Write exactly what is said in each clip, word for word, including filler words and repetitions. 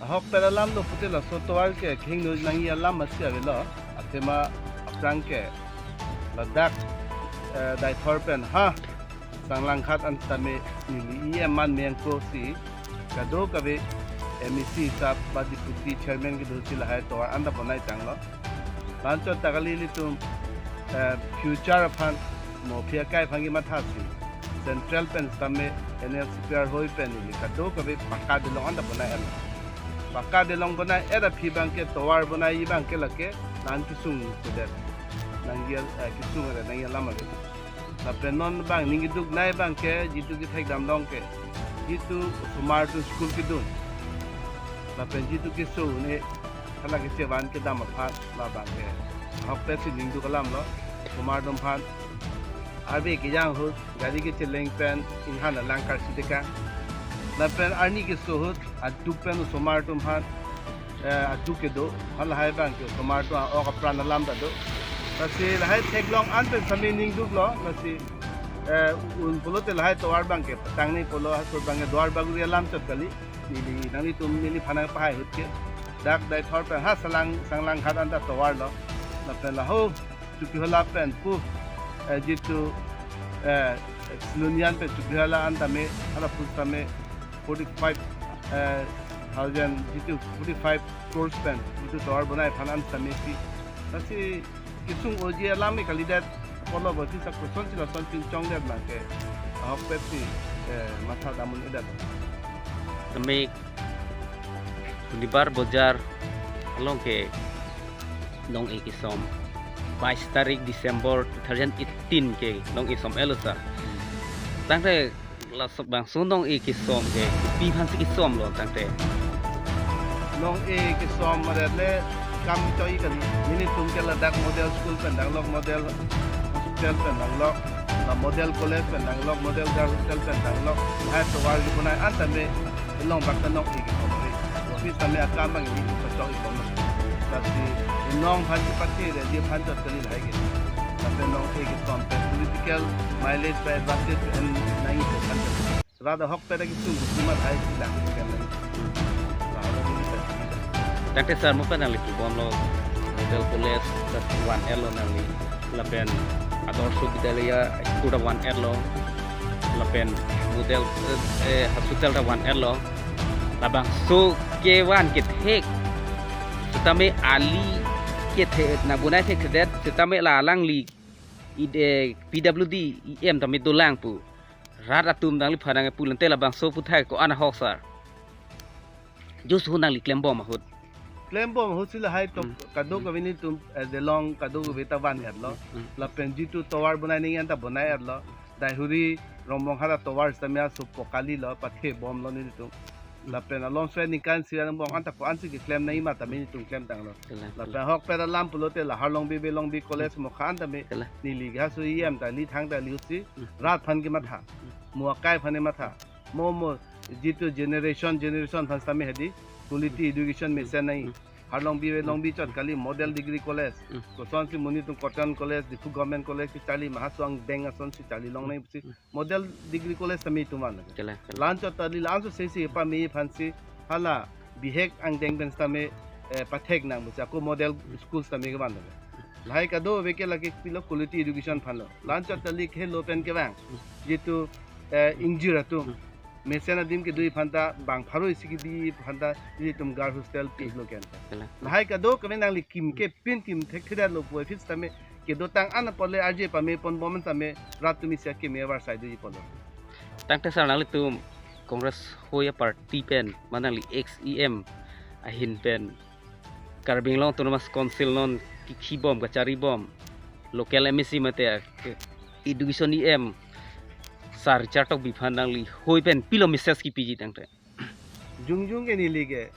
Ahokpet alam lo pute laso tovar ke kehingno nangji alam masi avelo. Athema aphrang ke ladak, eh, Deithor pen ha Sanglanghat an tame neli E M man mengko si kadokave M A C sab ba deputy chairman kedo si lahai tovar anta bonai tanglo. Lanchot ta kali ilitum, eh, future aphan mo aphi akai aphan kematha si central pen tame N L C P R hoi pen neli kadokave pakka bilong anta bonai-et. Pakka bilong bonai-et aphi abang ke tovar bonaiji abang ke lake nang kesung sudet. Nangji, eh, kesung ave, nangji alam ave. Lapen non abang ning keduknei abang ke jitu kethekdam long ke, jitu osomar atum school kedun, lapen jitu keso un-e, hala kechevan kedam aphan labang ke ahokpet si ning duk alam lo. Osomar atum aphan arve kejang ahut gari kecheleng pen inghan alang karsi tekang. Lapen arni keso ahut aduk pen osomar atum aphan, eh, aduk kedo, halahai abang ke osomar atum a-ok apran alam ta do. Lasi lahai theklong an pen sami ning duk lo, lasi, eh, un pulote lahai tovar abang ke tangnei pulo, haso abang ke Duarbagori alam chot kali, neli nanglitum neliphan nangpahai ahut ke. Dak Deithor pen ha Salang, Sanglanghat anta tovar lo. Lapen laho Chokihola pen pu, eh, jitu, eh, Silonijan pen Chokihola an tame, hala pu tame forty five, eh, thousand, jitu forty five crores pen jitu tovar bonai aphan an tame si. Lasi kesung oji alam ke kalidet, apotlo bo si sa kosonsi lason chingchongdet abang ke ahokpet si, eh, matha dam un-edet. Tame Shonibar Bajar along ke nong-e kesom, bais tarik December two thousand eighteen ke nong-e som-etlo sir. Tangte laso bangso nong-e kesom ke kopi aphan si kesom lo tangte? Nong-e kesom aret le kam choi kali. Nelitum ke ladak model school pen danglok, model hospital pen danglok, la model college pen danglok, model girl hostel pen danglok, lahai tovar kebonai an tame along bak ta nong-e kesom ri. Office tame akam abang ili kachok-ik bom. Lasi inong aphan si pathe re, di aphan chot kali lahai ke. Lapen nong-e kesom pen political mileage ba advantage en nangji aphan chot. Rat ahokpet akesung si mathai si lang kan nang. Tangte sir mo pen nangli pubomlo, model college ta van-etlo nangli, lapen Adarsh Vidyalaya school ta van-etlo, lapen model, eh, hospital ta van-etlo. Labangso kevan kethek setame ali kethek nang bonai thekthedet setame la alangli ide P W D E M tame dolang pu. Rat atum nangliphan nangpu lente labangso puthai ko-an ahok sir? Just ho nangli klembom ahut. Klembom ahut si lahai tok Hmm. kadokave nelitum, eh, delong kadokave ta van-etlo. Hmm. Lapen jitu tovar bonai nangji anta bonai-etlo. Daihuri Rongbonghat atovar sitame aso pokali lo, pathe bomlo nelitum. Lapen along soi ningkan sira angbong anta ko-an si keklem nangji ma tame nelitum klem tanglo. Kalang, lapen kalang. Ahokpet alam pulote la Harlongbi Velongbi College Hmm. mokha an tame Kalang. neli ke haso E M ta li thangta li usi Hmm. rat aphan kematha. Hmm. Mo akai aphan kematha. Mo mo jitu generation, generation aphan sitame hedi quality education mesen nangji. Hmm. Harlongbi Velongbi chot kali model degree college. Hmm. Kosonsi monit atum Cotton College, Diphu Government College si charli ma, haso angdeng asonsi charli long nangji pusi. Hmm. Model degree college tame itum van. Kalang, kalang. La-an chot ta li la-an so sesi pame aphan si hala bihek angdeng pen sitame, eh, pathek nang pusi ako model school sitame kevan. Lahai kadokave ke lake pilo quality education aphanlo. La-an chot ta li khelo pen kevang. Jitu, eh, ingjir atum. Hmm. Mesen adim kedo aphan ta bang pharo isi kebi aphan ta ilitum girl hostel pi lo ken. Kalang. Lahai kadokave nangli kim ke pin kim thekthedetlo puvoiphit sitame kedotang an apot le arje pame ponbom an tame rat atum isi akeme avarsai doji apotlo. Tangte sir nanglitum Congress hoi aparty pen ma nangli ex E M ahin pen Karbi Anglong Autonomous Council non kikhibom kacharibom local M A C mate ke education E M sir Richard Tokbi aphan nangli hoi pen pilo message kipiji tangte? Jongjong ke neli ke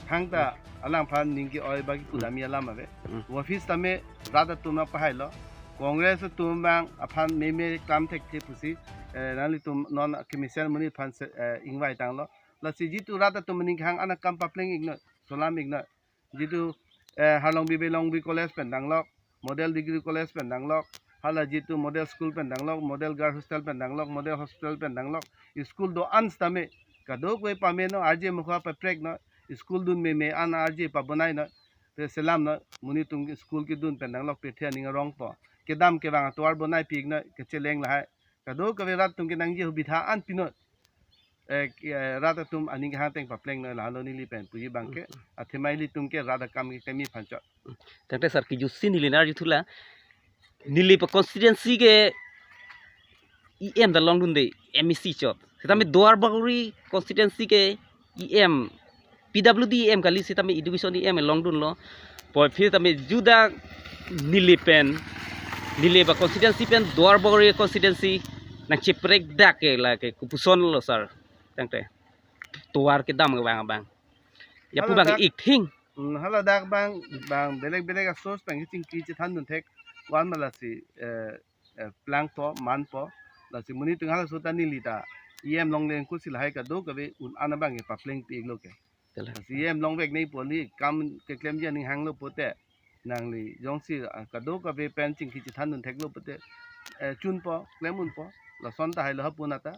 thangta alangphan ning ke-oi bagi Hmm. kudami alam ave. Hmm. Office tame rat atum nangpahailo. Congress atum abang aphan meme kam thekthe pusi, eh, nanglitum non kemesen monit aphan se, eh, ingvai tanglo. Lasi jitu rat atum aning kehang an akam papleng-iknoi, solam-iknoi. Jitu, eh, Harlongbi Velongbi College pen danglok, model degree college pen danglok, hala jitu model school pen danglok, model girl hostel pen danglok, model hospital pen danglok, school do-an sitame kadokave pameno, arje mokha paprekno, school dun meme an arje pabonai na, te selam na, monit atum school kedun pen nanglok pethe aning arong po. Kedam kevang atovar bonai pik na, kecheleng lahai. Kadokave rat atum ke nangji hubitha an pinot. Eh, ke-, eh, rat atum aning kehang ateng papleng na lahelo neli pen puji abang ke. Athema ilitum ke rat akam ke kami phanchot. Tangte sir, kejutsi neli nangji thula. Neli pa constituency ke E M ta longdunde, M A C chot. Sitame Duarbagori constituency ke E M, P W D E M kali sitame education E M longdunlo. Poi phir tame juda neli pen, neli pa constituency pen Duarbagori constituency nangcheprek dak ke lake kopuson lo sir. Tangte tovar kedam kevang abang. Ya pu Hala abang dak ik thing. Hmm, hala dak abang, abang belek belek a-source abang chingki chethan dun thek. Wan ma lasi, eh, eh, plangpo, manpo. Lasi monit atum halaso ta neli ta E M longle angko si lahai kadokave un-an abang ke papleng pi-iklo ke. Kalang. Lasi E M longvek nangji pu, neli kam keklemji aning hanglo pute, nangli jongsi, ah, kadokave pen chingki chethan dun theklo pute, eh, chunpo, klem unpo. Lason ta hailo ha pu nata.